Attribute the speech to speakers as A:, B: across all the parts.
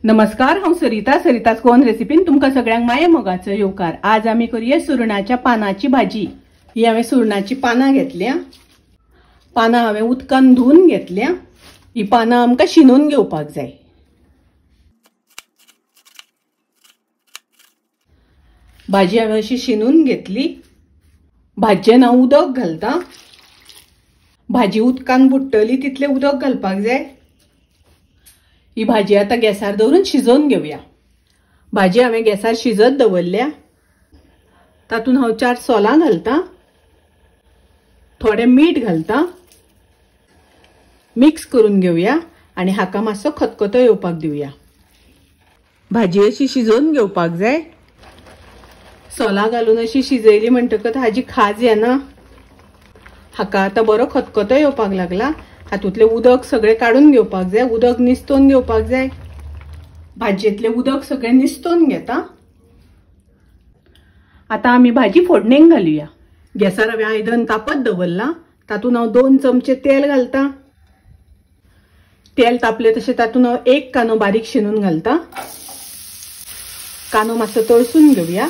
A: नमस्कार, हांव सरिता, सरिता's गोवन रेसिपीन तुमकां सगळ्यांक माये मोगाचो येवकार। आज आमी करूया सुरणाच्या पानाची भाजी। ही हांवें सुरणाची पानां घेतल्या। पानां हांवें उदकान धुवन घेतल्या। ही पानां आमकां शिनून घेवपाक जाय। भाजी हांवें अशी शिनून घेतली। भाजयेन हांव उदक घालता। भाजी उदकान बुडटली तितलें उदक घालपाक जाय। ही भाजी आता गॅसार दवरून शिजोवन घेवया। भाजी हांवें गॅसार शिजत दवरल्या। तातूंत हांव 4 सोलां घालता, थोडें मीठ घालता, मिक्स करून घेवया आनी हाका मातसो खतखतो येवपाक दिवया। भाजी अशी शिजोवन घेवपाक जाय। सोलां घालून अशी शिजयली म्हणटकच हाजी खाज येना। हाका आतां बरो खतखतो येवपाक लागला। हातूंतलें उदक सगळें काडून घेवपाक जाय। उदक निस्तोवन घेवपाक जाय। भाजयेंतलें उदक सगळें निस्तोवन घेता। आतां आमी भाजी फोडणेक घालुया। गॅसार हांवें आयदन तापत दवरलां। तातूंत हांव 2 चमचे तेल घालता। तेल तापलें तशें तातूंत हांव 1 कांदो बारीक शिनून घालता। कांदो मातसो तळसून घेवया।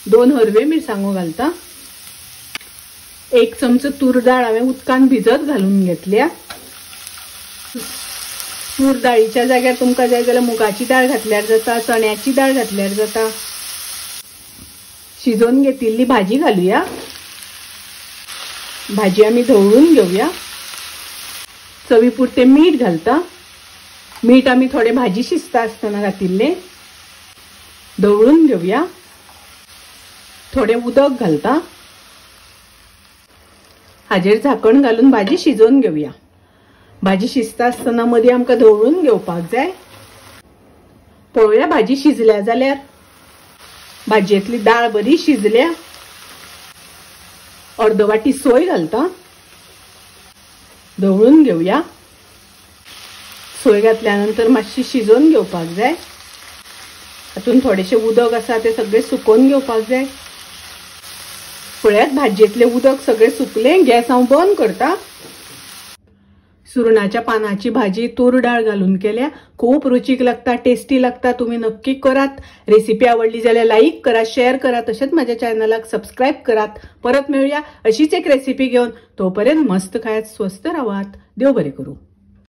A: 2 हरव्यो मिरसांगो घालता। 1 चमचो तूर डाळ हांवें उदकान भिजत घालून घेतल्या। तूर डाळीच्या जाग्यार तुमकां जाय जाल्यार मुगाची डाळ घातल्यार जाता, चण्याची डाळ घातल्यार जाता। शिजोवन घेतिल्ली भाजी घालुया। भाजी आमी धवळून घेवया। चवी पुरतें मीठ घालता। मीठ आमी थोडें भाजी शिजता आसतना घातिल्लें। धवळून घेवया। थोडें उदक घालता। हाजेर झाकण घालून भाजी शिजोवन घेवया। भाजी शिजता आसतना मदीं आमकां धवळून घेवपाक जाय। पळोवया भाजी शिजल्या जाल्यार। भाजयेंतली दाळ बरी शिजल्या। अर्द वाटी सोय घालता। धवळून घेवया। सोय घातल्या नंतर मातशी शिजोवन घेवपाक जाय। हातूंत थोडेशें उदक आसा तें सगळें सुकोवन घेवपाक जाय। पळयात भाजयेंतलें उदक सगळें सुकलें। गॅस हांव बंद करता। सुरणाच्या पानाची भाजी तूर डाळ घालून केल्या। खूब रुचीक लागता, टेस्टी लागता। तुमी नक्की करात। रेसिपी आवडली जाल्यार लाईक करा, शेअर करा, तशेंच माझ्या चॅनलाक सबस्क्राईब करात। परत मेळुया अशीच एक रेसिपी घेवन। तोपर्यंत मस्त खायात, स्वस्थ रावात। देव बरें करूं।